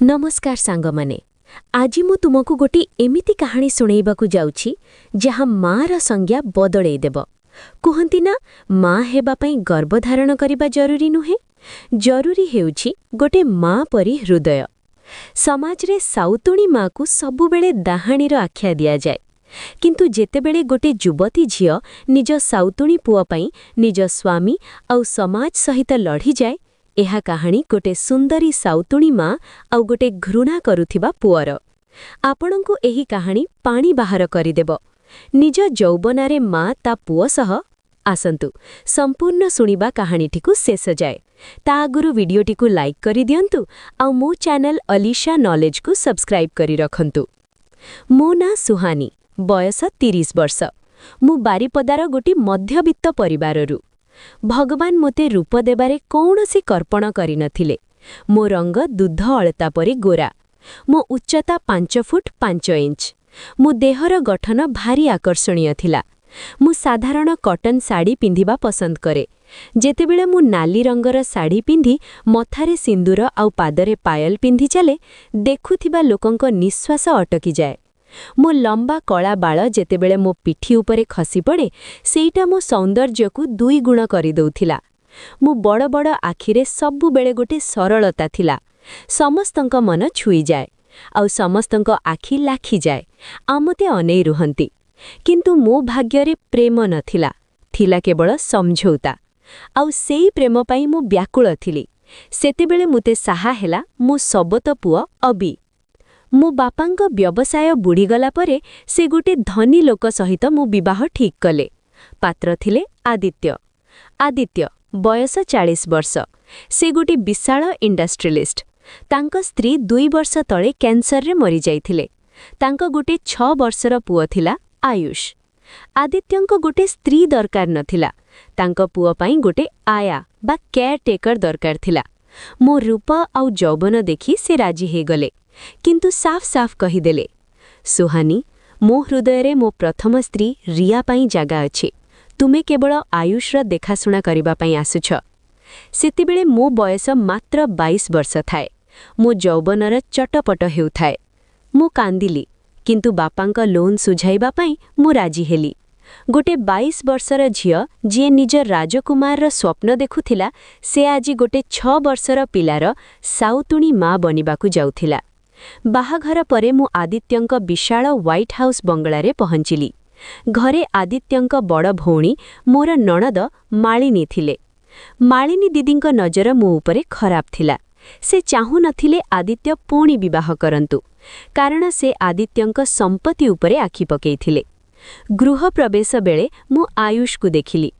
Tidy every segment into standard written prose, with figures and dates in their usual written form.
ନମସ୍କାର ସାଙ୍ଗମାନେ, ଆଜି ମୁଁ ତୁମକୁ ଗୋଟିଏ ଏମିତି କାହାଣୀ ଶୁଣେଇବାକୁ ଯାଉଛି, ଯାହା ମାଆର ସଂଜ୍ଞା ବଦଳେଇ ଦେବ। କୁହନ୍ତି ନା, ମା ହେବା ପାଇଁ ଗର୍ଭଧାରଣ କରିବା ଜରୁରୀ ନୁହେଁ, ଜରୁରୀ ହେଉଛି ଗୋଟେ ମା ପରି ହୃଦୟ। ସମାଜରେ ସାଉତୁଣୀ ମାକୁ ସବୁବେଳେ ଦାହାଣୀର ଆଖ୍ୟା ଦିଆଯାଏ। କିନ୍ତୁ ଯେତେବେଳେ ଗୋଟେ ଯୁବତୀ ଝିଅ ନିଜ ସାଉତୁଣୀ ପୁଅ ପାଇଁ ନିଜ ସ୍ୱାମୀ ଆଉ ସମାଜ ସହିତ ଲଢ଼ିଯାଏ, ଏହା କାହାଣୀ ଗୋଟେ ସୁନ୍ଦରୀ ସାଉତୁଣୀ ମା ଆଉ ଗୋଟେ ଘୃଣା କରୁଥିବା ପୁଅର। ଆପଣଙ୍କୁ ଏହି କାହାଣୀ ପାଣି ବାହାର କରିଦେବ। ନିଜ ଯୌବନାରେ ମା ତା ପୁଅ ସହ। ଆସନ୍ତୁ, ସମ୍ପୂର୍ଣ୍ଣ ଶୁଣିବା କାହାଣୀଟିକୁ ଶେଷ ଯାଏ। ତା ଆଗରୁ ଭିଡିଓଟିକୁ ଲାଇକ୍ କରିଦିଅନ୍ତୁ ଆଉ ମୋ ଚ୍ୟାନେଲ ଅଲିଶା ନଲେଜକୁ ସବସ୍କ୍ରାଇବ୍ କରି ରଖନ୍ତୁ। ମୋ ନାଁ ସୁହାନୀ, ବୟସ 30 ବର୍ଷ। ମୁଁ ବାରିପଦାର ଗୋଟି ମଧ୍ୟବିତ୍ତ ପରିବାରରୁ। ଭଗବାନ ମୋତେ ରୂପ ଦେବାରେ କୌଣସି କର୍ପଣ କରିନଥିଲେ। ମୋ ରଙ୍ଗ ଦୁଧ ଅଳତା ପରି ଗୋରା। ମୋ ଉଚ୍ଚତା 5 ଫୁଟ 5 ଇଞ୍ଚ। ମୋ ଦେହର ଗଠନ ଭାରି ଆକର୍ଷଣୀୟ ଥିଲା। ମୁଁ ସାଧାରଣ କଟନ ଶାଢ଼ୀ ପିନ୍ଧିବା ପସନ୍ଦ କରେ। ଯେତେବେଳେ ମୁଁ ନାଲି ରଙ୍ଗର ଶାଢ଼ୀ ପିନ୍ଧି ମଥାରେ ସିନ୍ଦୁର ଆଉ ପାଦରେ ପାୟଲ ପିନ୍ଧି ଚାଲେ, ଦେଖୁଥିବା ଲୋକଙ୍କ ନିଶ୍ୱାସ ଅଟକିଯାଏ। ମୋ ଲମ୍ବା କଳା ବାଳ ଯେତେବେଳେ ମୋ ପିଠି ଉପରେ ଖସିପଡ଼େ, ସେଇଟା ମୋ ସୌନ୍ଦର୍ଯ୍ୟକୁ ଦୁଇଗୁଣ କରିଦେଉଥିଲା। ମୋ ବଡ଼ ବଡ଼ ଆଖିରେ ସବୁବେଳେ ଗୋଟେ ସରଳତା ଥିଲା। ସମସ୍ତଙ୍କ ମନ ଛୁଇଁଯାଏ ଆଉ ସମସ୍ତଙ୍କ ଆଖି ଲାଖିଯାଏ ଆଉ ମୋତେ ଅନେଇ ରୁହନ୍ତି। କିନ୍ତୁ ମୋ ଭାଗ୍ୟରେ ପ୍ରେମ ନଥିଲା, ଥିଲା କେବଳ ସମଝୌତା। ଆଉ ସେଇ ପ୍ରେମ ପାଇଁ ମୁଁ ବ୍ୟାକୁଳ ଥିଲି। ସେତେବେଳେ ମୋତେ ସାହା ହେଲା ମୋ ସବତ ପୁଅ ଅବି। ମୋ ବାପାଙ୍କ ବ୍ୟବସାୟ ବୁଡ଼ିଗଲା ପରେ ସେ ଗୋଟେ ଧନୀ ଲୋକ ସହିତ ମୋ ବିବାହ ଠିକ୍ କଲେ। ପାତ୍ର ଥିଲେ ଆଦିତ୍ୟ। ଆଦିତ୍ୟ, ବୟସ 40 ବର୍ଷ। ସେ ଗୋଟେ ବିଶାଳ ଇଣ୍ଡଷ୍ଟ୍ରିଲିଷ୍ଟ। ତାଙ୍କ ସ୍ତ୍ରୀ 2 ବର୍ଷ ତଳେ କ୍ୟାନ୍ସରରେ ମରିଯାଇଥିଲେ। ତାଙ୍କ ଗୋଟେ 6 ବର୍ଷର ପୁଅ ଥିଲା, ଆୟୁଷ। ଆଦିତ୍ୟଙ୍କ ଗୋଟେ ସ୍ତ୍ରୀ ଦରକାର ନଥିଲା, ତାଙ୍କ ପୁଅ ପାଇଁ ଗୋଟେ ଆୟା ବା କେୟାର ଟେକର ଦରକାର ଥିଲା। ମୋ ରୂପ ଆଉ ଯୌବନ ଦେଖି ସେ ରାଜି ହେଇଗଲେ, କିନ୍ତୁ ସାଫ ସାଫ କହିଦେଲେ, "ସୁହାନୀ, ମୋ ହୃଦୟରେ ମୋ ପ୍ରଥମ ସ୍ତ୍ରୀ ରିୟା ପାଇଁ ଜାଗା ଅଛି। ତୁମେ କେବଳ ଆୟୁଷର ଦେଖାଶୁଣା କରିବା ପାଇଁ ଆସୁଛ।" ସେତେବେଳେ ମୋ ବୟସ ମାତ୍ର 22 ବର୍ଷ ଥାଏ। ମୋ ଯୌବନର ଚଟପଟ ହେଉଥାଏ। ମୁଁ କାନ୍ଦିଲି, କିନ୍ତୁ ବାପାଙ୍କ ଲୋନ୍ ସୁଝାଇବା ପାଇଁ ମୁଁ ରାଜି ହେଲି। ଗୋଟେ 22 ବର୍ଷର ଝିଅ, ଯିଏ ନିଜ ରାଜକୁମାରର ସ୍ୱପ୍ନ ଦେଖୁଥିଲା, ସେ ଆଜି ଗୋଟେ 6 ବର୍ଷର ପିଲାର ସାଉତୁଣୀ ମା ବନିବାକୁ ଯାଉଥିଲା। ବାହାଘର ପରେ ମୁଁ ଆଦିତ୍ୟଙ୍କ ବିଶାଳ ହ୍ୱାଇଟ୍ ହାଉସ୍ ବଙ୍ଗଳାରେ ପହଞ୍ଚିଲି। ଘରେ ଆଦିତ୍ୟଙ୍କ ବଡ଼ ଭଉଣୀ, ମୋର ନଣଦ ମାଳିନୀ ଥିଲେ। ମାଳିନୀ ଦିଦିଙ୍କ ନଜର ମୋ ଉପରେ ଖରାପ ଥିଲା। ସେ ଚାହୁଁନଥିଲେ ଆଦିତ୍ୟ ପୁଣି ବିବାହ କରନ୍ତୁ, କାରଣ ସେ ଆଦିତ୍ୟଙ୍କ ସମ୍ପତ୍ତି ଉପରେ ଆଖି ପକେଇଥିଲେ। ଗୃହପ୍ରବେଶ ବେଳେ ମୁଁ ଆୟୁଷକୁ ଦେଖିଲି।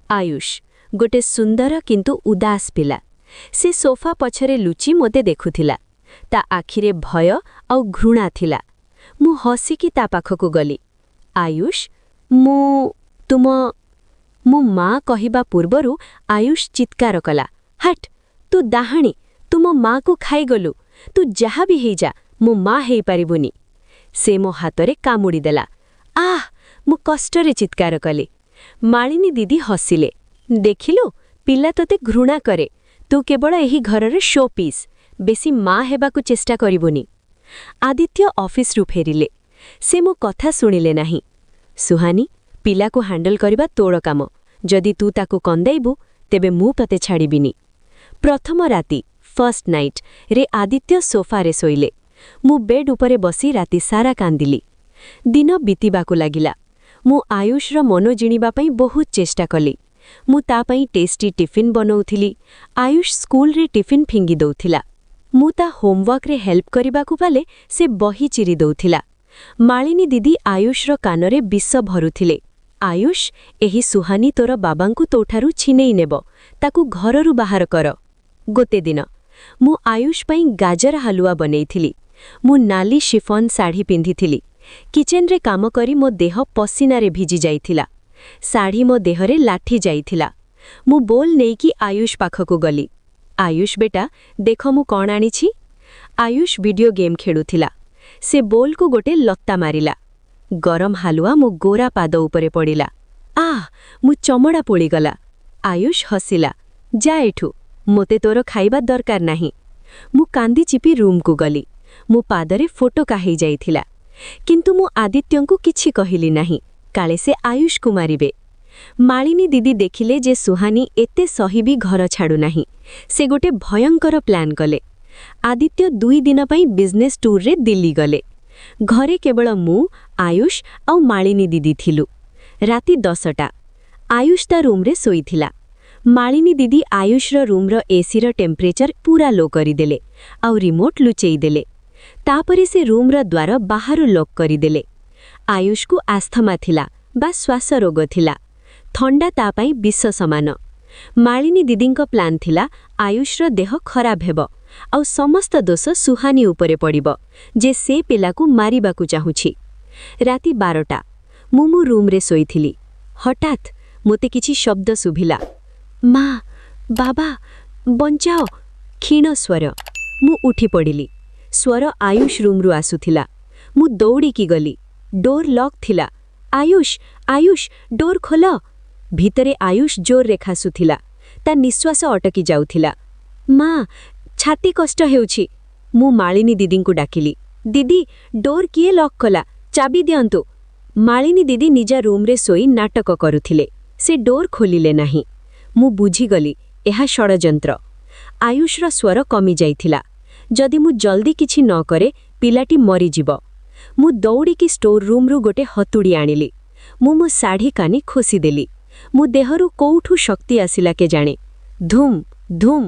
ଆୟୁଷ ଗୋଟେ ସୁନ୍ଦର କିନ୍ତୁ ଉଦାସ ପିଲା। ସେ ସୋଫା ପଛରେ ଲୁଚି ମୋତେ ଦେଖୁଥିଲା। ତା ଆଖିରେ ଭୟ ଆଉ ଘୃଣା ଥିଲା। ମୁଁ ହସିକି ତା ପାଖକୁ ଗଲି। "ଆୟୁଷ, ମୁଁ ତୁମ..." ମୁଁ ମା କହିବା ପୂର୍ବରୁ ଆୟୁଷ ଚିତ୍କାର କଲା, "ହଟ୍, ତୁ ଦାହାଣୀ! ତୁ ମୋ ମାକୁ ଖାଇଗଲୁ। ତୁ ଯାହା ବି ହେଇଯା, ମୋ ମା ହେଇପାରିବୁନି।" ସେ ମୋ ହାତରେ କାମୁଡ଼ିଦେଲା। "ଆଃ!" ମୁଁ କଷ୍ଟରେ ଚିତ୍କାର କଲି। ମାଳିନୀ ଦିଦି ହସିଲେ, "ଦେଖିଲୁ, ପିଲା ତୋତେ ଘୃଣା କରେ। ତୁ କେବଳ ଏହି ଘରର ଶୋ ପିସ୍। ବେଶୀ ମା ହେବାକୁ ଚେଷ୍ଟା କରିବୁନି।" ଆଦିତ୍ୟ ଅଫିସରୁ ଫେରିଲେ। ସେ ମୋ କଥା ଶୁଣିଲେ ନାହିଁ। "ସୁହାନୀ, ପିଲାକୁ ହ୍ୟାଣ୍ଡଲ କରିବା ତୋର କାମ। ଯଦି ତୁ ତାକୁ କନ୍ଦାଇବୁ, ତେବେ ମୁଁ ତତେ ଛାଡ଼ିବିନି।" ପ୍ରଥମ ରାତି, ଫର୍ଷ୍ଟ ନାଇଟ୍ ରେ ଆଦିତ୍ୟ ସୋଫାରେ ଶୋଇଲେ। ମୁଁ ବେଡ୍ ଉପରେ ବସି ରାତି ସାରା କାନ୍ଦିଲି। ଦିନ ବିତିବାକୁ ଲାଗିଲା। ମୁଁ ଆୟୁଷର ମନ ଜିଣିବା ପାଇଁ ବହୁତ ଚେଷ୍ଟା କଲି। ମୁଁ ତା ପାଇଁ ଟେଷ୍ଟି ଟିଫିନ୍ ବନଉଥିଲି। ଆୟୁଷ ସ୍କୁଲରେ ଟିଫିନ୍ ଫିଙ୍ଗି ଦଉଥିଲା। ମୁଁ ତା ହୋମୱାର୍କରେ ହେଲ୍ପ କରିବାକୁ ଗଲେ ସେ ବହି ଚିରି ଦଉଥିଲା। ମାଳିନୀ ଦିଦି ଆୟୁଷର କାନରେ ବିଷ ଭରୁଥିଲେ, "ଆୟୁଷ, ଏହି ସୁହାନୀ ତୋର ବାବାଙ୍କୁ ତୋଠାରୁ ଛିନେଇ ନେବ। ତାକୁ ଘରରୁ ବାହାର କର।" ଗୋଟେ ଦିନ ମୁଁ ଆୟୁଷ ପାଇଁ ଗାଜର ହାଲୁଆ ବନେଇଥିଲି। ମୁଁ ନାଲି ଶିଫନ୍ ଶାଢ଼ୀ ପିନ୍ଧିଥିଲି। କିଚେନରେ କାମ କରି ମୋ ଦେହ ପସିନାରେ ଭିଜି ଯାଇଥିଲା। ଶାଢ଼ୀ ମୋ ଦେହରେ ଲାଖି ଯାଇଥିଲା। ମୁଁ ବୋଲ୍ ନେଇକି ଆୟୁଷ ପାଖକୁ ଗଲି। "ଆୟୁଷ ବେଟା, ଦେଖ ମୁଁ କ'ଣ ଆଣିଛି।" ଆୟୁଷ ଭିଡିଓ ଗେମ୍ ଖେଳୁଥିଲା। ସେ ବୋଲ୍କୁ ଗୋଟେ ଲାତ ମାରିଲା। ଗରମ ହାଲୁଆ ମୋ ଗୋରା ପାଦ ଉପରେ ପଡ଼ିଲା। ଆଃ! ମୋ ଚମଡ଼ା ପୋଡ଼ିଗଲା। ଆୟୁଷ ହସିଲା, "ଯା ଏଠୁ, ମୋତେ ତୋର ଖାଇବା ଦରକାର ନାହିଁ।" ମୁଁ କାନ୍ଦି ଚିପି ରୁମ୍କୁ ଗଲି। ମୋ ପାଦରେ ଫୋଟକା ହେଇଯାଇଥିଲା। କିନ୍ତୁ ମୁଁ ଆଦିତ୍ୟଙ୍କୁ କିଛି କହିଲି ନାହିଁ, କାଳେ ସେ ଆୟୁଷକୁ ମାରିବେ। ମାଳିନୀ ଦିଦି ଦେଖିଲେ ଯେ ସୁହାନୀ ଏତେ ସହି ବି ଘର ଛାଡ଼ୁନାହିଁ। ସେ ଗୋଟେ ଭୟଙ୍କର ପ୍ଲାନ୍ କଲେ। ଆଦିତ୍ୟ 2 ଦିନ ପାଇଁ ବିଜନେସ୍ ଟୁର୍ରେ ଦିଲ୍ଲୀ ଗଲେ। ଘରେ କେବଳ ମୁଁ, ଆୟୁଷ ଆଉ ମାଳିନୀ ଦିଦି ଥିଲୁ। ରାତି 10ଟା। ଆୟୁଷ ତା ରୁମ୍ରେ ଶୋଇଥିଲା। ମାଳିନୀ ଦିଦି ଆୟୁଷର ରୁମ୍ର ଏସିର ଟେମ୍ପରେଚର ପୂରା ଲୋ କରିଦେଲେ ଆଉ ରିମୋଟ୍ ଲୁଚେଇ ଦେଲେ। ତାପରେ ସେ ରୁମ୍ର ଦ୍ୱାର ବାହାରୁ ଲକ୍ କରିଦେଲେ। ଆୟୁଷକୁ ଆସ୍ଥମା ଥିଲା ବା ଶ୍ୱାସ ରୋଗ ଥିଲା। ଥଣ୍ଡା ତା ପାଇଁ ବିଷ ସମାନ। ମାଳିନୀ ଦିଦିଙ୍କ ପ୍ଲାନ୍ ଥିଲା, ଆୟୁଷର ଦେହ ଖରାପ ହେବ ଆଉ ସମସ୍ତ ଦୋଷ ସୁହାନୀ ଉପରେ ପଡ଼ିବ ଯେ ସେ ପିଲାକୁ ମାରିବାକୁ ଚାହୁଁଛି। ରାତି 12ଟା। ମୁଁ ମୋ ରୁମ୍ରେ ଶୋଇଥିଲି। ହଠାତ୍ ମୋତେ କିଛି ଶବ୍ଦ ଶୁଭିଲା। ମା, ବାବା, ବଞ୍ଚାଅ! କ୍ଷୀଣ ସ୍ୱର। ମୁଁ ଉଠି ପଡ଼ିଲି। ସ୍ୱର ଆୟୁଷ ରୁମ୍ରୁ ଆସୁଥିଲା। ମୁଁ ଦୌଡ଼ିକି ଗଲି। ଡୋର୍ ଲକ୍ ଥିଲା। ଆୟୁଷ, ଆୟୁଷ, ଡୋର୍ ଖୋଲ! ଭିତରେ ଆୟୁଷ ଜୋରରେ ଖାସୁଥିଲା। ତା ନିଶ୍ୱାସ ଅଟକି ଯାଉଥିଲା। ମା, ଛାତି କଷ୍ଟ ହେଉଛି। ମୁଁ ମାଳିନୀ ଦିଦିଙ୍କୁ ଡାକିଲି। ଦିଦି, ଡୋର୍ କିଏ ଲକ୍ କଲା? ଚାବି ଦିଅନ୍ତୁ। ମାଳିନୀ ଦିଦି ନିଜ ରୁମ୍ରେ ଶୋଇ ନାଟକ କରୁଥିଲେ। ସେ ଡୋର୍ ଖୋଲିଲେ ନାହିଁ। ମୁଁ ବୁଝିଗଲି, ଏହା ଷଡ଼ଯନ୍ତ୍ର। ଆୟୁଷର ସ୍ୱର କମିଯାଇଥିଲା। ଯଦି ମୁଁ ଜଲ୍ଦି କିଛି ନ କରେ, ପିଲାଟି ମରିଯିବ। ମୁଁ ଦୌଡ଼ିକି ଷ୍ଟୋର ରୁମ୍ରୁ ଗୋଟେ ହତୁଡ଼ି ଆଣିଲି। ମୁଁ ମୋ ଶାଢ଼ୀ କାନି ଖୋସିଦେଲି। ମୋ ଦେହରୁ କୋଉଠୁ ଶକ୍ତି ଆସିଲା କେଜାଣେ, ଧୁମ୍ ଧୁମ୍,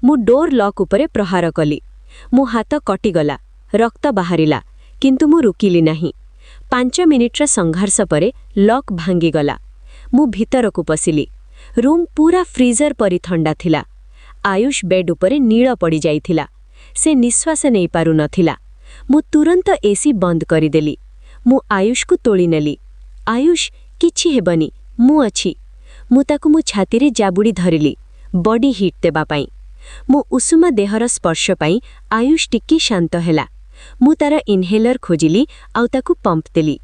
ମୁଁ ଡୋର୍ ଲକ୍ ଉପରେ ପ୍ରହାର କଲି। ମୋ ହାତ କଟିଗଲା, ରକ୍ତ ବାହାରିଲା, କିନ୍ତୁ ମୁଁ ରୁକିଲି ନାହିଁ। 5 ମିନିଟ୍ର ସଂଘର୍ଷ ପରେ ଲକ୍ ଭାଙ୍ଗିଗଲା। ମୁଁ ଭିତରକୁ ପଶିଲି। ରୁମ୍ ପୂରା ଫ୍ରିଜର ପରି ଥଣ୍ଡା ଥିଲା। ଆୟୁଷ ବେଡ୍ ଉପରେ ନୀଳ ପଡ଼ିଯାଇଥିଲା। ସେ ନିଶ୍ୱାସ ନେଇପାରୁନଥିଲା। ମୁଁ ତୁରନ୍ତ ଏସି ବନ୍ଦ କରିଦେଲି। ମୁଁ ଆୟୁଷକୁ ତୋଳିନେଲି। ଆୟୁଷ, କିଛି ହେବନି, ମୁଁ ଅଛି। ମୁଁ ତାକୁ ମୋ ଛାତିରେ ଜାବୁଡ଼ି ଧରିଲି, ବଡି ହିଟ୍ ଦେବା ପାଇଁ। ମୋ ଉଷୁମା ଦେହର ସ୍ପର୍ଶ ପାଇଁ ଆୟୁଷ ଟିକେ ଶାନ୍ତ ହେଲା। ମୁଁ ତାର ଇନହେଲର ଖୋଜିଲି ଆଉ ତାକୁ ପମ୍ପ ଦେଲି।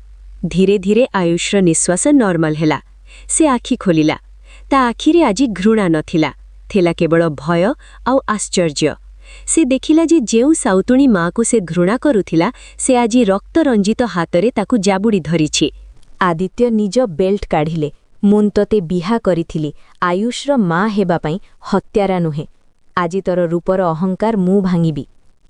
ଧୀରେ ଧୀରେ ଆୟୁଷର ନିଶ୍ୱାସ ନର୍ମାଲ ହେଲା। ସେ ଆଖି ଖୋଲିଲା। ତା ଆଖିରେ ଆଜି ଘୃଣା ନଥିଲା, ଥିଲା କେବଳ ଭୟ ଆଉ ଆଶ୍ଚର୍ଯ୍ୟ। ସେ ଦେଖିଲା ଯେ ଯେଉଁ ସାଉତୁଣୀ ମାଆକୁ ସେ ଘୃଣା କରୁଥିଲା, ସେ ଆଜି ରକ୍ତରଞ୍ଜିତ ହାତରେ ତାକୁ ଜାବୁଡ଼ି ଧରିଛି। ଆଦିତ୍ୟ ନିଜ ବେଲ୍ଟ କାଢ଼ିଲେ। ମୁଁ ତୋତେ ବିହା କରିଥିଲି ଆୟୁଷର ମା ହେବା ପାଇଁ, ହତ୍ୟାରା ନୁହେଁ। ଆଜି ତୋର ରୂପର ଅହଙ୍କାର ମୁଁ ଭାଙ୍ଗିବି।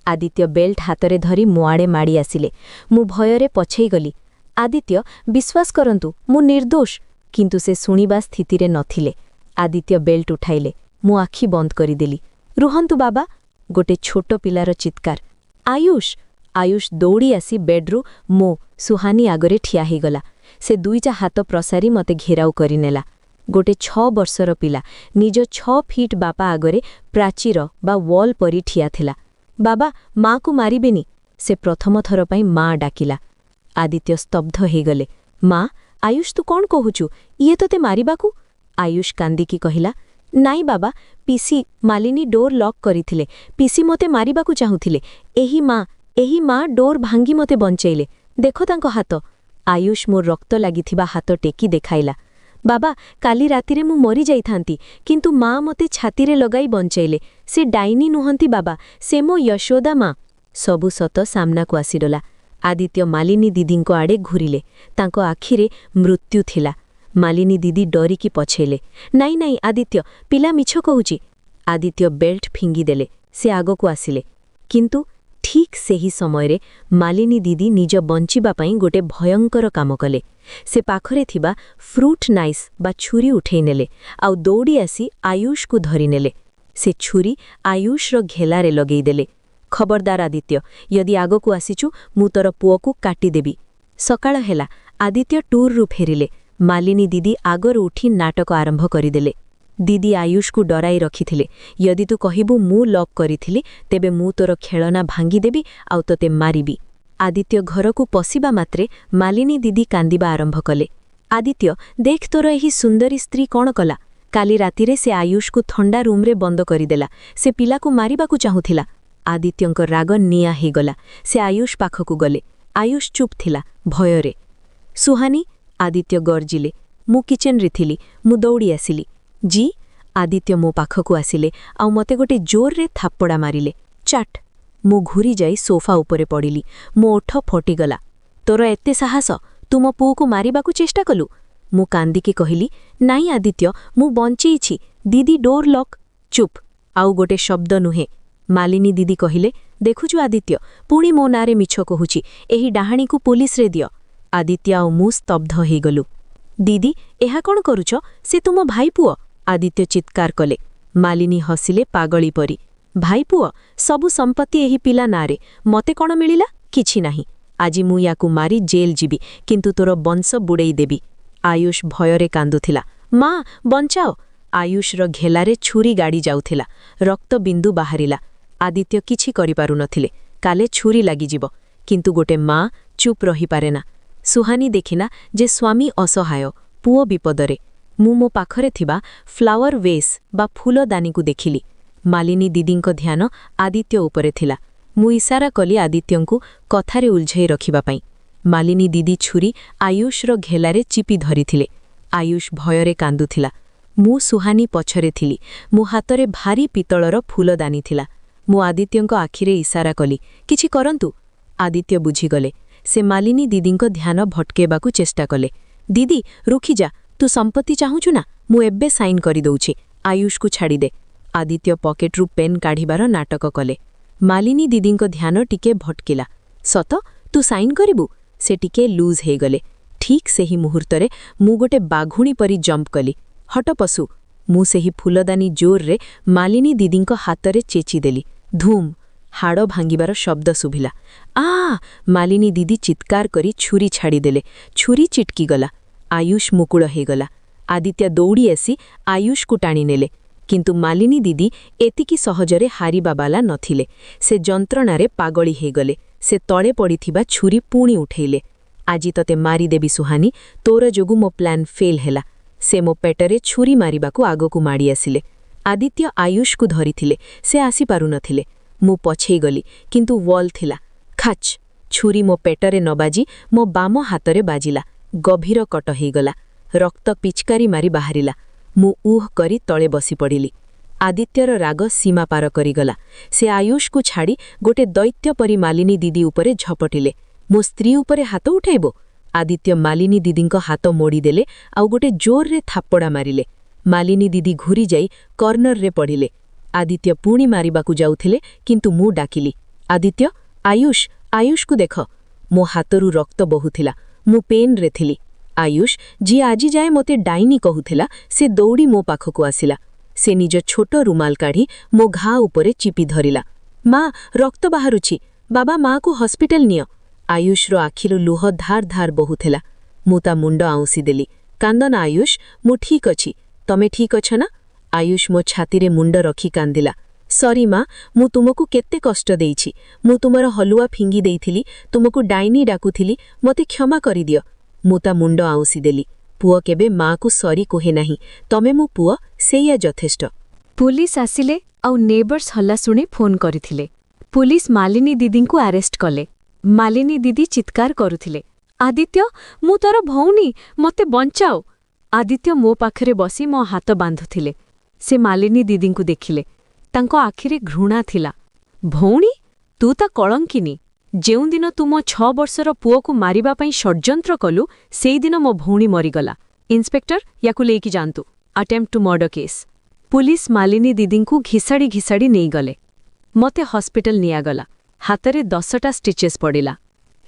ଆଦିତ୍ୟ ବେଲ୍ଟ ହାତରେ ଧରି ମୋ ଆଡ଼େ ମାଡ଼ି ଆସିଲେ। ମୁଁ ଭୟରେ ପଛେଇଗଲି। ଆଦିତ୍ୟ, ବିଶ୍ୱାସ କରନ୍ତୁ, ମୁଁ ନିର୍ଦ୍ଦୋଷ। କିନ୍ତୁ ସେ ଶୁଣିବା ସ୍ଥିତିରେ ନଥିଲେ। ଆଦିତ୍ୟ ବେଲ୍ଟ ଉଠାଇଲେ। ମୁଁ ଆଖି ବନ୍ଦ କରିଦେଲି। ରୁହନ୍ତୁ ବାବା! ଗୋଟେ ଛୋଟ ପିଲାର ଚିତ୍କାର। ଆୟୁଷ! ଆୟୁଷ ଦୌଡ଼ି ଆସି ବେଡ୍ରୁ ମୋ ସୁହାନୀ ଆଗରେ ଠିଆ ହେଇଗଲା। ସେ ଦୁଇଟା ହାତ ପ୍ରସାରି ମୋତେ ଘେରାଉ କରିନେଲା। ଗୋଟେ 6 ବର୍ଷର ପିଲା ନିଜ 6 ଫିଟ୍ ବାପା ଆଗରେ ପ୍ରାଚୀର ବା ୱାଲ୍ ପରି ଠିଆ ଥିଲା। ବାବା, ମାକୁ ମାରିବେନି! ସେ ପ୍ରଥମ ଥର ପାଇଁ ମା ଡାକିଲା। ଆଦିତ୍ୟ ସ୍ତବ୍ଧ ହେଇଗଲେ। ମା, ଆୟୁଷ, ତୁ କ'ଣ କହୁଛୁ? ଇଏ ତୋତେ ମାରିବାକୁ? ଆୟୁଷ କାନ୍ଦିକି କହିଲା, ନାଇଁ ବାବା, ପିସି ମାଲିନୀ ଡୋର୍ ଲକ୍ କରିଥିଲେ। ପିସି ମୋତେ ମାରିବାକୁ ଚାହୁଁଥିଲେ। ଏହି ମା ଡୋର୍ ଭାଙ୍ଗି ମୋତେ ବଞ୍ଚେଇଲେ। ଦେଖ ତାଙ୍କ ହାତ। ଆୟୁଷ ମୋ ରକ୍ତ ଲାଗିଥିବା ହାତ ଟେକି ଦେଖାଇଲା। ବାବା, କାଲି ରାତିରେ ମୁଁ ମରିଯାଇଥାନ୍ତି, କିନ୍ତୁ ମା ମୋତେ ଛାତିରେ ଲଗାଇ ବଞ୍ଚେଇଲେ। ସେ ଡାଇନୀ ନୁହନ୍ତି ବାବା, ସେ ମୋ ୟଶୋଦା ମା। ସବୁ ସତ ସାମ୍ନାକୁ ଆସିଗଲା। ଆଦିତ୍ୟ ମାଲିନୀ ଦିଦିଙ୍କ ଆଡ଼େ ଘୁରିଲେ। ତାଙ୍କ ଆଖିରେ ମୃତ୍ୟୁ ଥିଲା। ମାଲିନୀ ଦିଦି ଡରିକି ପଛେଇଲେ। ନାଇଁ ନାଇଁ ଆଦିତ୍ୟ, ପିଲା ମିଛ କହୁଛି। ଆଦିତ୍ୟ ବେଲ୍ଟ ଫିଙ୍ଗିଦେଲେ। ସେ ଆଗକୁ ଆସିଲେ। କିନ୍ତୁ ଠିକ୍ ସେହି ସମୟରେ ମାଲିନୀ ଦିଦି ନିଜ ବଞ୍ଚିବା ପାଇଁ ଗୋଟେ ଭୟଙ୍କର କାମ କଲେ। ସେ ପାଖରେ ଥିବା ଫ୍ରୁଟ୍ ନାଇଫ୍ ବା ଛୁରୀ ଉଠେଇ ନେଲେ ଆଉ ଦୌଡ଼ି ଆସି ଆୟୁଷକୁ ଧରିନେଲେ। ସେ ଛୁରୀ ଆୟୁଷର ଘେଲାରେ ଲଗେଇଦେଲେ। ଖବରଦାର ଆଦିତ୍ୟ, ଯଦି ଆଗକୁ ଆସିଛୁ, ମୁଁ ତୋର ପୁଅକୁ କାଟିଦେବି। ସକାଳ ହେଲା। ଆଦିତ୍ୟ ଟୁର୍ରୁ ଫେରିଲେ। ମାଲିନୀ ଦିଦି ଆଗରୁ ଉଠି ନାଟକ ଆରମ୍ଭ କରିଦେଲେ। ଦିଦି ଆୟୁଷକୁ ଡରାଇ ରଖିଥିଲେ, ଯଦି ତୁ କହିବୁ ମୁଁ ଲକ୍ କରିଥିଲି, ତେବେ ମୁଁ ତୋର ଖେଳନା ଭାଙ୍ଗିଦେବି ଆଉ ତୋତେ ମାରିବି। ଆଦିତ୍ୟ ଘରକୁ ପଶିବା ମାତ୍ରେ ମାଲିନୀ ଦିଦି କାନ୍ଦିବା ଆରମ୍ଭ କଲେ। ଆଦିତ୍ୟ, ଦେଖ ତୋର ଏହି ସୁନ୍ଦରୀ ସ୍ତ୍ରୀ କ'ଣ କଲା। କାଲି ରାତିରେ ସେ ଆୟୁଷକୁ ଥଣ୍ଡା ରୁମ୍ରେ ବନ୍ଦ କରିଦେଲା। ସେ ପିଲାକୁ ମାରିବାକୁ ଚାହୁଁଥିଲା। ଆଦିତ୍ୟଙ୍କ ରାଗ ନିଆଁ ହେଇଗଲା। ସେ ଆୟୁଷ ପାଖକୁ ଗଲେ। ଆୟୁଷ ଚୁପ୍ ଥିଲା, ଭୟରେ। ସୁହାନୀ! ଆଦିତ୍ୟ ଗର୍ଜିଲେ। ମୁଁ କିଚେନରେ ଥିଲି। ମୁଁ ଦୌଡ଼ି ଆସିଲି। ଜି। ଆଦିତ୍ୟ ମୋ ପାଖକୁ ଆସିଲେ ଆଉ ମୋତେ ଗୋଟେ ଜୋରରେ ଥାପ୍ପଡ଼ା ମାରିଲେ। ଚାଟ୍। ମୁଁ ଘୁରିଯାଇ ସୋଫା ଉପରେ ପଡ଼ିଲି। ମୋ ଓଠ ଫଟିଗଲା। ତୋର ଏତେ ସାହସ, ତୁ ମୋ ପୁଅକୁ ମାରିବାକୁ ଚେଷ୍ଟା କଲୁ? ମୁଁ କାନ୍ଦିକି କହିଲି, ନାଇଁ ଆଦିତ୍ୟ, ମୁଁ ବଞ୍ଚେଇଛି। ଦିଦି, ଡୋର୍ ଲକ୍। ଚୁପ୍, ଆଉ ଗୋଟେ ଶବ୍ଦ ନୁହେଁ। ମାଲିନୀ ଦିଦି କହିଲେ, ଦେଖୁଛୁ ଆଦିତ୍ୟ, ପୁଣି ମୋ ନାଁରେ ମିଛ କହୁଛି। ଏହି ଡାହାଣୀକୁ ପୋଲିସରେ ଦିଅ। ଆଦିତ୍ୟ ଆଉ ମୁଁ ସ୍ତବ୍ଧ ହେଇଗଲୁ। ଦିଦି, ଏହା କ'ଣ କରୁଛ? ସେ ତୁମ ଭାଇ ପୁଅ, ଆଦିତ୍ୟ ଚିତ୍କାର କଲେ। ମାଲିନୀ ହସିଲେ ପାଗଳୀ ପରି। ଭାଇ ପୁଅ? ସବୁ ସମ୍ପତ୍ତି ଏହି ପିଲା ନାଁରେ। ମତେ କ'ଣ ମିଳିଲା? କିଛି ନାହିଁ। ଆଜି ମୁଁ ୟାକୁ ମାରି ଜେଲ୍ ଯିବି, କିନ୍ତୁ ତୋର ବଂଶ ବୁଡ଼େଇ ଦେବି। ଆୟୁଷ ଭୟରେ କାନ୍ଦୁଥିଲା, ମା, ବଞ୍ଚାଅ। ଆୟୁଷର ଘେଲାରେ ଛୁରୀ ଗାଡ଼ି ଯାଉଥିଲା। ରକ୍ତ ବିନ୍ଦୁ ବାହାରିଲା। ଆଦିତ୍ୟ କିଛି କରିପାରୁନଥିଲେ, କାଲେ ଛୁରୀ ଲାଗିଯିବ। କିନ୍ତୁ ଗୋଟେ ମା ଚୁପ୍ ରହିପାରେନା। ସୁହାନୀ ଦେଖିଲା ଯେ ସ୍ୱାମୀ ଅସହାୟ, ପୁଅ ବିପଦରେ। ମୁଁ ମୋ ପାଖରେ ଥିବା ଫ୍ଲାୱାର ଭେସ୍ ବା ଫୁଲଦାନୀକୁ ଦେଖିଲି। ମାଲିନୀ ଦିଦିଙ୍କ ଧ୍ୟାନ ଆଦିତ୍ୟ ଉପରେ ଥିଲା। ମୁଁ ଇସାରା କଲି ଆଦିତ୍ୟଙ୍କୁ କଥାରେ ଉଲଝେଇ ରଖିବା ପାଇଁ। ମାଲିନୀ ଦିଦି ଛୁରୀ ଆୟୁଷର ଘେଲାରେ ଚିପି ଧରିଥିଲେ। ଆୟୁଷ ଭୟରେ କାନ୍ଦୁଥିଲା। ମୁଁ ସୁହାନୀ ପଛରେ ଥିଲି। ମୋ ହାତରେ ଭାରୀ ପିତ୍ତଳର ଫୁଲଦାନୀ ଥିଲା। ମୁଁ ଆଦିତ୍ୟଙ୍କ ଆଖିରେ ଇସାରା କଲି, କିଛି କରନ୍ତୁ। ଆଦିତ୍ୟ ବୁଝିଗଲେ। ସେ ମାଲିନୀ ଦିଦିଙ୍କ ଧ୍ୟାନ ଭଟକେଇବାକୁ ଚେଷ୍ଟା କଲେ। ଦିଦି, ରୁଖିଯା। ତୁ ସମ୍ପତ୍ତି ଚାହୁଁଛୁ ନା? ମୁଁ ଏବେ ସାଇନ୍ କରିଦଉଛି। ଆୟୁଷକୁ ଛାଡ଼ିଦେ। ଆଦିତ୍ୟ ପକେଟରୁ ପେନ୍ କାଢ଼ିବାର ନାଟକ କଲେ। ମାଲିନୀ ଦିଦିଙ୍କ ଧ୍ୟାନ ଟିକେ ଭଟକିଲା। ସତ? ତୁ ସାଇନ୍ କରିବୁ? ସେ ଟିକେ ଲୁଜ୍ ହେଇଗଲେ। ଠିକ୍ ସେହି ମୁହୂର୍ତ୍ତରେ ମୁଁ ଗୋଟେ ବାଘୁଣୀ ପରି ଜମ୍ପ କଲି। ହଟ ପଶୁ! ମୁଁ ସେହି ଫୁଲଦାନୀ ଜୋରରେ ମାଲିନୀ ଦିଦିଙ୍କ ହାତରେ ଚେଚିଦେଲି। ଧୁମ୍! ହାଡ଼ ଭାଙ୍ଗିବାର ଶବ୍ଦ ଶୁଭିଲା। ଆ! ମାଲିନୀ ଦିଦି ଚିତ୍କାର କରି ଛୁରୀ ଛାଡ଼ିଦେଲେ। ଛୁରୀ ଚିଟକିଗଲା। ଆୟୁଷ ମୁକୁଳ ହେଇଗଲା। ଆଦିତ୍ୟ ଦୌଡ଼ି ଆସି ଆୟୁଷକୁ ଟାଣିନେଲେ। କିନ୍ତୁ ମାଲିନୀ ଦିଦି ଏତିକି ସହଜରେ ହାରିବା ବାଲା ନଥିଲେ। ସେ ଯନ୍ତ୍ରଣାରେ ପାଗଳୀ ହେଇଗଲେ। ସେ ତଳେ ପଡ଼ିଥିବା ଛୁରୀ ପୁଣି ଉଠେଇଲେ। ଆଜି ତତେ ମାରିଦେବି ସୁହାନୀ, ତୋର ଯୋଗୁଁ ମୋ ପ୍ଲାନ୍ ଫେଲ୍ ହେଲା। ସେ ମୋ ପେଟରେ ଛୁରୀ ମାରିବାକୁ ଆଗକୁ ମାଡ଼ି ଆସିଲେ। ଆଦିତ୍ୟ ଆୟୁଷକୁ ଧରିଥିଲେ, ସେ ଆସିପାରୁନଥିଲେ। ମୁଁ ପଛେଇଗଲି, କିନ୍ତୁ ୱାଲ୍ ଥିଲା। ଖାଚ୍! ଛୁରୀ ମୋ ପେଟରେ ନ ବାଜି ମୋ ବାମ ହାତରେ ବାଜିଲା। ଗଭୀର କଟ ହେଇଗଲା। ରକ୍ତ ପିଚକାରି ମାରି ବାହାରିଲା। ମୁଁ ଉହ କରି ତଳେ ବସିପଡ଼ିଲି। ଆଦିତ୍ୟର ରାଗ ସୀମା ପାର କରିଗଲା। ସେ ଆୟୁଷକୁ ଛାଡ଼ି ଗୋଟେ ଦୈତ୍ୟ ପରି ମାଲିନୀ ଦିଦି ଉପରେ ଝପଟିଲେ। ମୋ ସ୍ତ୍ରୀ ଉପରେ ହାତ ଉଠେଇବ? ଆଦିତ୍ୟ ମାଲିନୀ ଦିଦିଙ୍କ ହାତ ମୋଡ଼ିଦେଲେ ଆଉ ଗୋଟେ ଜୋରରେ ଥାପଡ଼ା ମାରିଲେ। ମାଲିନୀ ଦିଦି ଘୁରିଯାଇ କର୍ଣ୍ଣରରେ ପଡ଼ିଲେ। ଆଦିତ୍ୟ ପୁଣି ମାରିବାକୁ ଯାଉଥିଲେ, କିନ୍ତୁ ମୁଁ ଡାକିଲି, ଆଦିତ୍ୟ, ଆୟୁଷ, ଆୟୁଷକୁ ଦେଖ। ମୋ ହାତରୁ ରକ୍ତ ବହୁଥିଲା। ମୁଁ ପେନ୍ରେ ଥିଲି। ଆୟୁଷ, ଯିଏ ଆଜି ଯାଏ ମୋତେ ଡାଇନି କହୁଥିଲା, ସେ ଦୌଡ଼ି ମୋ ପାଖକୁ ଆସିଲା। ସେ ନିଜ ଛୋଟ ରୁମାଲ କାଢ଼ି ମୋ ଘା ଉପରେ ଚିପି ଧରିଲା। ମା, ରକ୍ତ ବାହାରୁଛି। ବାବା, ମାକୁ ହସ୍ପିଟାଲ ନିଅ। ଆୟୁଷର ଆଖିରୁ ଲୁହ ଧାର ଧାର ବହୁଥିଲା। ମୁଁ ତା ମୁଣ୍ଡ ଆଉଁସି ଦେଲି। କାନ୍ଦନା ଆୟୁଷ, ମୁଁ ଠିକ୍ ଅଛି। ତମେ ଠିକ୍ ଅଛ ନା? ଆୟୁଷ ମୋ ଛାତିରେ ମୁଣ୍ଡ ରଖି କାନ୍ଦିଲା। ସରି ମା, ମୁଁ ତୁମକୁ କେତେ କଷ୍ଟ ଦେଇଛି। ମୁଁ ତୁମର ହଲୁଆ ଫିଙ୍ଗି ଦେଇଥିଲି, ତୁମକୁ ଡାଇନି ଡାକୁଥିଲି। ମୋତେ କ୍ଷମା କରିଦିଅ। ମୁଁ ତା ମୁଣ୍ଡ ଆଉଁସି ଦେଲି। ପୁଅ କେବେ ମାକୁ ସରି କୁହେ ନାହିଁ। ତମେ ମୋ ପୁଅ, ସେଇଆ ଯଥେଷ୍ଟ। ପୁଲିସ ଆସିଲେ ଆଉ ନେବର୍ସ ହଲ୍ଲା ଶୁଣି ଫୋନ୍ କରିଥିଲେ। ପୁଲିସ ମାଲିନୀ ଦିଦିଙ୍କୁ ଆରେଷ୍ଟ କଲେ। ମାଲିନୀ ଦିଦି ଚିତ୍କାର କରୁଥିଲେ, ଆଦିତ୍ୟ, ମୁଁ ତୋର ଭଉଣୀ, ମୋତେ ବଞ୍ଚାଅ। ଆଦିତ୍ୟ ମୋ ପାଖରେ ବସି ମୋ ହାତ ବାନ୍ଧୁଥିଲେ। ସେ ମାଲିନୀ ଦିଦିଙ୍କୁ ଦେଖିଲେ। ତାଙ୍କ ଆଖିରେ ଘୃଣା ଥିଲା। ଭଉଣୀ? ତୁ ତା କଳଙ୍କିନୀ। ଯେଉଁଦିନ ତୁ ମୋ 6 ବର୍ଷର ପୁଅକୁ ମାରିବା ପାଇଁ ଷଡ଼୍ଯନ୍ତ୍ର କଲୁ, ସେଇଦିନ ମୋ ଭଉଣୀ ମରିଗଲା। ଇନ୍ସପେକ୍ଟର, ୟାକୁ ନେଇକି ଯାଆନ୍ତୁ, attempt to murder case. Police Malini ଦିଦିଙ୍କୁ ଘିସାଡ଼ି ଘିସାଡ଼ି ନେଇଗଲେ। ମୋତେ ହସ୍ପିଟାଲ ନିଆଗଲା। ହାତରେ 10ଟା ଷ୍ଟିଚେସ୍ ପଡ଼ିଲା।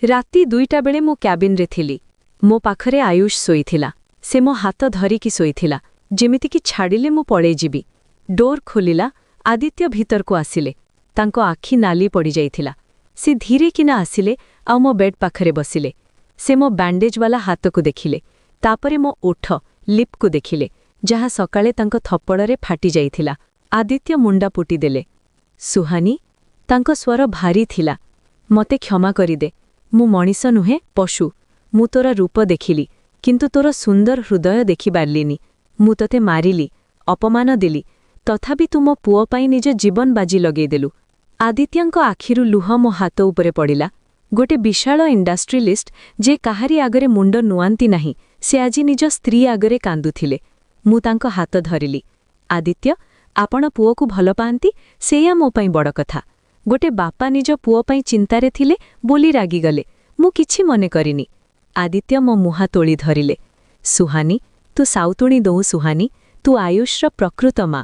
ରାତି 2ଟା ବେଳେ ମୁଁ କ୍ୟାବିନ୍ରେ ଥିଲି। ମୋ ପାଖରେ ଆୟୁଷ ଶୋଇଥିଲା। ସେ ମୋ ହାତ ଧରିକି ଶୋଇଥିଲା, ଯେମିତିକି ଛାଡ଼ିଲେ ମୁଁ ପଳେଇଯିବି। ଡୋର୍ ଖୋଲିଲା। ଆଦିତ୍ୟ ଭିତରକୁ ଆସିଲେ। ତାଙ୍କ ଆଖି ନାଲି ପଡ଼ିଯାଇଥିଲା। ସେ ଧୀରେ କିନା ଆସିଲେ ଆଉ ମୋ ବେଡ୍ ପାଖରେ ବସିଲେ। ସେ ମୋ ବ୍ୟାଣ୍ଡେଜବାଲା ହାତକୁ ଦେଖିଲେ। ତାପରେ ମୋ ଓଠ, ଲିପ୍କୁ ଦେଖିଲେ, ଯାହା ସକାଳେ ତାଙ୍କ ଥପ୍ପଡ଼ରେ ଫାଟି ଯାଇଥିଲା। ଆଦିତ୍ୟ ମୁଣ୍ଡା ପୁଟିଦେଲେ। ସୁହାନୀ, ତାଙ୍କ ସ୍ୱର ଭାରୀ ଥିଲା, ମୋତେ କ୍ଷମା କରିଦେ। ମୁଁ ମଣିଷ ନୁହେଁ, ପଶୁ। ମୁଁ ତୋର ରୂପ ଦେଖିଲି, କିନ୍ତୁ ତୋର ସୁନ୍ଦର ହୃଦୟ ଦେଖିପାରିଲିନି। ମୁଁ ତୋତେ ମାରିଲି, ଅପମାନ ଦେଲି, ତଥାପି ତୁ ମୋ ପୁଅ ପାଇଁ ନିଜ ଜୀବନ ବାଜି ଲଗେଇଦେଲୁ। ଆଦିତ୍ୟଙ୍କ ଆଖିରୁ ଲୁହ ମୋ ହାତ ଉପରେ ପଡ଼ିଲା। ଗୋଟେ ବିଶାଳ ଇଣ୍ଡଷ୍ଟ୍ରିଲିଷ୍ଟ, ଯେ କାହାରି ଆଗରେ ମୁଣ୍ଡ ନୁଆନ୍ତି ନାହିଁ, ସେ ଆଜି ନିଜ ସ୍ତ୍ରୀ ଆଗରେ କାନ୍ଦୁଥିଲେ। ମୁଁ ତାଙ୍କ ହାତ ଧରିଲି। ଆଦିତ୍ୟ, ଆପଣ ପୁଅକୁ ଭଲ ପାଆନ୍ତି, ସେଇଆ ମୋ ପାଇଁ ବଡ଼ କଥା। ଗୋଟେ ବାପା ନିଜ ପୁଅ ପାଇଁ ଚିନ୍ତାରେ ଥିଲେ ବୋଲି ରାଗିଗଲେ। ମୁଁ କିଛି ମନେ କରିନି। ଆଦିତ୍ୟ ମୋ ମୁହାଁ ତୋଳି ଧରିଲେ। ସୁହାନି, ତୁ ସାଉତୁଣି ଦଉ ସୁହାନି, ତୁ ଆୟୁଷର ପ୍ରକୃତ ମା।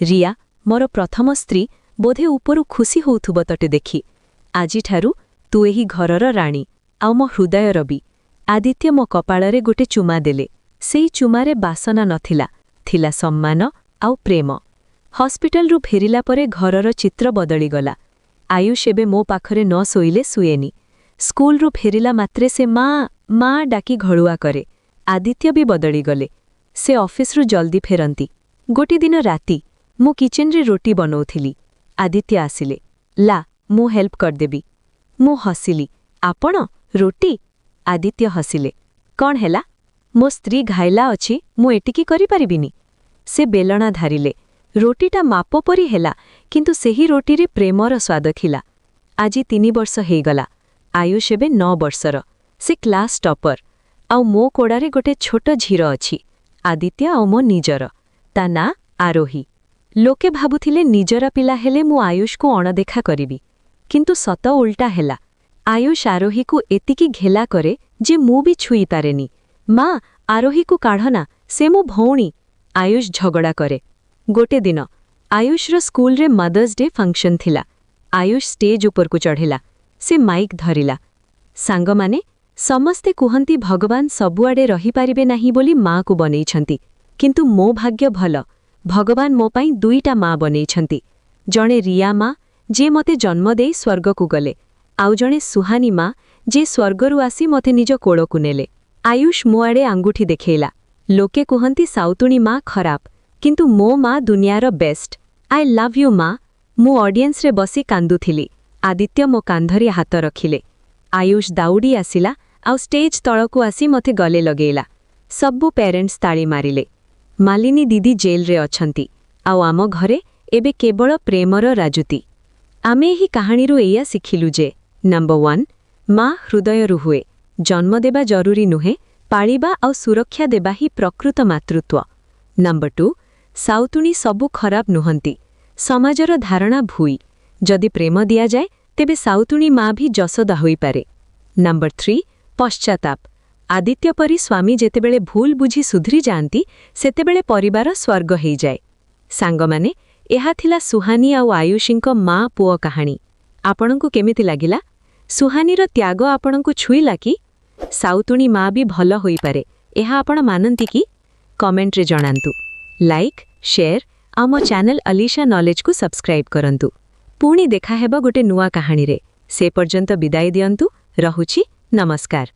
ରିୟା, ମୋର ପ୍ରଥମ ସ୍ତ୍ରୀ, ବୋଧେ ଉପରୁ ଖୁସି ହଉଥିବ ତତେ ଦେଖି। ଆଜିଠାରୁ ତୁ ଏହି ଘରର ରାଣୀ, ଆଉ ମୋ ହୃଦୟର ବି। ଆଦିତ୍ୟ ମୋ କପାଳରେ ଗୋଟେ ଚୁମା ଦେଲେ। ସେଇ ଚୁମାରେ ବାସନା ନଥିଲା, ଥିଲା ସମ୍ମାନ ଆଉ ପ୍ରେମ। ହସ୍ପିଟାଲରୁ ଫେରିଲା ପରେ ଘରର ଚିତ୍ର ବଦଳିଗଲା। ଆୟୁଷ ଏବେ ମୋ ପାଖରେ ନ ଶୋଇଲେ ଶୁଏନି। ସ୍କୁଲରୁ ଫେରିଲା ମାତ୍ରେ ସେ ମା ମା ଡାକି ଘଳୁଆ କରେ। ଆଦିତ୍ୟ ବି ବଦଳିଗଲେ। ସେ ଅଫିସରୁ ଜଲ୍ଦି ଫେରନ୍ତି। ଗୋଟେ ଦିନ ରାତି ମୁଁ କିଚେନରେ ରୋଟି ବନଉଥିଲି। ଆଦିତ୍ୟ ଆସିଲେ। ଲା, ମୁଁ ହେଲ୍ପ କରିଦେବି। ମୁଁ ହସିଲି। ଆପଣ ରୋଟି? ଆଦିତ୍ୟ ହସିଲେ। କ'ଣ ହେଲା? ମୋ ସ୍ତ୍ରୀ ଘାଇଲା ଅଛି, ମୁଁ ଏଟିକି କରିପାରିବିନି? ସେ ବେଲଣା ଧରିଲେ। ରୋଟିଟା ମାପ ପରି ହେଲା, କିନ୍ତୁ ସେହି ରୋଟିରେ ପ୍ରେମର ସ୍ୱାଦ ଥିଲା। ଆଜି 3 ବର୍ଷ ହେଇଗଲା। ଆୟୁଷ ଏବେ 9 ବର୍ଷର। ସେ କ୍ଲାସ୍ ଟପର। ଆଉ ମୋ କୋଡ଼ାରେ ଗୋଟେ ଛୋଟ ଝିଅ ଅଛି, ଆଦିତ୍ୟ ଆଉ ମୋ ନିଜର। ତା ନାଁ ଆରୋହୀ। ଲୋକେ ଭାବୁଥିଲେ ନିଜର ପିଲା ହେଲେ ମୁଁ ଆୟୁଷକୁ ଅଣଦେଖା କରିବି, କିନ୍ତୁ ସତ ଉଲ୍ଟା ହେଲା। ଆୟୁଷ ଆରୋହୀକୁ ଏତିକି ଘେଲା କରେ ଯେ ମୁଁ ବି ଛୁଇଁପାରେନି। ମା, ଆରୋହୀକୁ କାଢ଼ନା, ସେ ମୋ ଭଉଣୀ, ଆୟୁଷ ଝଗଡ଼ା କରେ। ଗୋଟେ ଦିନ ଆୟୁଷର ସ୍କୁଲରେ ମଦର୍ସ ଡେ ଫଙ୍କସନ୍ ଥିଲା। ଆୟୁଷ ଷ୍ଟେଜ୍ ଉପରକୁ ଚଢ଼ିଲା। ସେ ମାଇକ୍ ଧରିଲା। ସାଙ୍ଗମାନେ, ସମସ୍ତେ କୁହନ୍ତି ଭଗବାନ ସବୁଆଡ଼େ ରହିପାରିବେ ନାହିଁ ବୋଲି ମାଆକୁ ବନେଇଛନ୍ତି। କିନ୍ତୁ ମୋ ଭାଗ୍ୟ ଭଲ, ଭଗବାନ ମୋ ପାଇଁ ଦୁଇଟା ମା ବନେଇଛନ୍ତି। ଜଣେ ରିୟା ମା, ଯିଏ ମୋତେ ଜନ୍ମ ଦେଇ ସ୍ୱର୍ଗକୁ ଗଲେ, ଆଉ ଜଣେ ସୁହାନୀ ମା, ଯିଏ ସ୍ୱର୍ଗରୁ ଆସି ମୋତେ ନିଜ କୋଳକୁ ନେଲେ। ଆୟୁଷ ମୋ ଆଡ଼େ ଆଙ୍ଗୁଠି ଦେଖେଇଲା। ଲୋକେ କୁହନ୍ତି ସାଉତୁଣୀ ମା ଖରାପ, କିନ୍ତୁ ମୋ ମା ଦୁନିଆର ବେଷ୍ଟ। I love you ମା। ମୁଁ ଅଡିଏନ୍ସରେ ବସି କାନ୍ଦୁଥିଲି। ଆଦିତ୍ୟ ମୋ କାନ୍ଧରେ ହାତ ରଖିଲେ। ଆୟୁଷ ଦାଉଡ଼ି ଆସିଲା ଆଉ ଷ୍ଟେଜ୍ ତଳକୁ ଆସି ମୋତେ ଗଲେ ଲଗେଇଲା। ସବୁ ପ୍ୟାରେଣ୍ଟସ୍ ତାଳି ମାରିଲେ। ମାଲିନୀ ଦିଦି ଜେଲରେ ଅଛନ୍ତି, ଆଉ ଆମ ଘରେ ଏବେ କେବଳ ପ୍ରେମର ରାଜୁତି। ଆମେ ଏହି କାହାଣୀରୁ ଏଇଆ ଶିଖିଲୁ ଯେ ନମ୍ବର ୱାନ୍, ମା ହୃଦୟରୁ ହୁଏ। ଜନ୍ମ ଦେବା ଜରୁରୀ ନୁହେଁ, ପାଳିବା ଆଉ ସୁରକ୍ଷା ଦେବା ହିଁ ପ୍ରକୃତ ମାତୃତ୍ୱ। ନମ୍ବର ଟୁ, ସାଉତୁଣୀ ସବୁ ଖରାପ ନୁହନ୍ତି। ସମାଜର ଧାରଣା ଭୁଲ। ଯଦି ପ୍ରେମ ଦିଆଯାଏ, ତେବେ ସାଉତୁଣୀ ମା ବି ଯଶୋଦା ହୋଇପାରେ। Number three, ପଶ୍ଚାତାପ। ଆଦିତ୍ୟ ପରି ସ୍ୱାମୀ ଯେତେବେଳେ ଭୁଲ ବୁଝି ସୁଧରି ଯାଆନ୍ତି, ସେତେବେଳେ ପରିବାର ସ୍ୱର୍ଗ ହେଇଯାଏ। ସାଙ୍ଗମାନେ, ଏହା ଥିଲା ସୁହାନୀ ଆଉ ଆୟୁଷୀଙ୍କ ମା ପୁଅ କାହାଣୀ। ଆପଣଙ୍କୁ କେମିତି ଲାଗିଲା? ସୁହାନୀର ତ୍ୟାଗ ଆପଣଙ୍କୁ ଛୁଇଁଲା କି? ସାଉତୁଣୀ ମା ବି ଭଲ ହୋଇପାରେ, ଏହା ଆପଣ ମାନନ୍ତି କି? କମେଣ୍ଟରେ ଜଣାନ୍ତୁ। ଲାଇକ୍, ସେୟାର ଆଉ ମୋ ଚ୍ୟାନେଲ ଅଲିଶା ନଲେଜକୁ ସବସ୍କ୍ରାଇବ୍ କରନ୍ତୁ। ପୁଣି ଦେଖାହେବ ଗୋଟେ ନୂଆ କାହାଣୀରେ। ସେ ପର୍ଯ୍ୟନ୍ତ ବିଦାୟ ଦିଅନ୍ତୁ। ରହୁଛି, ନମସ୍କାର।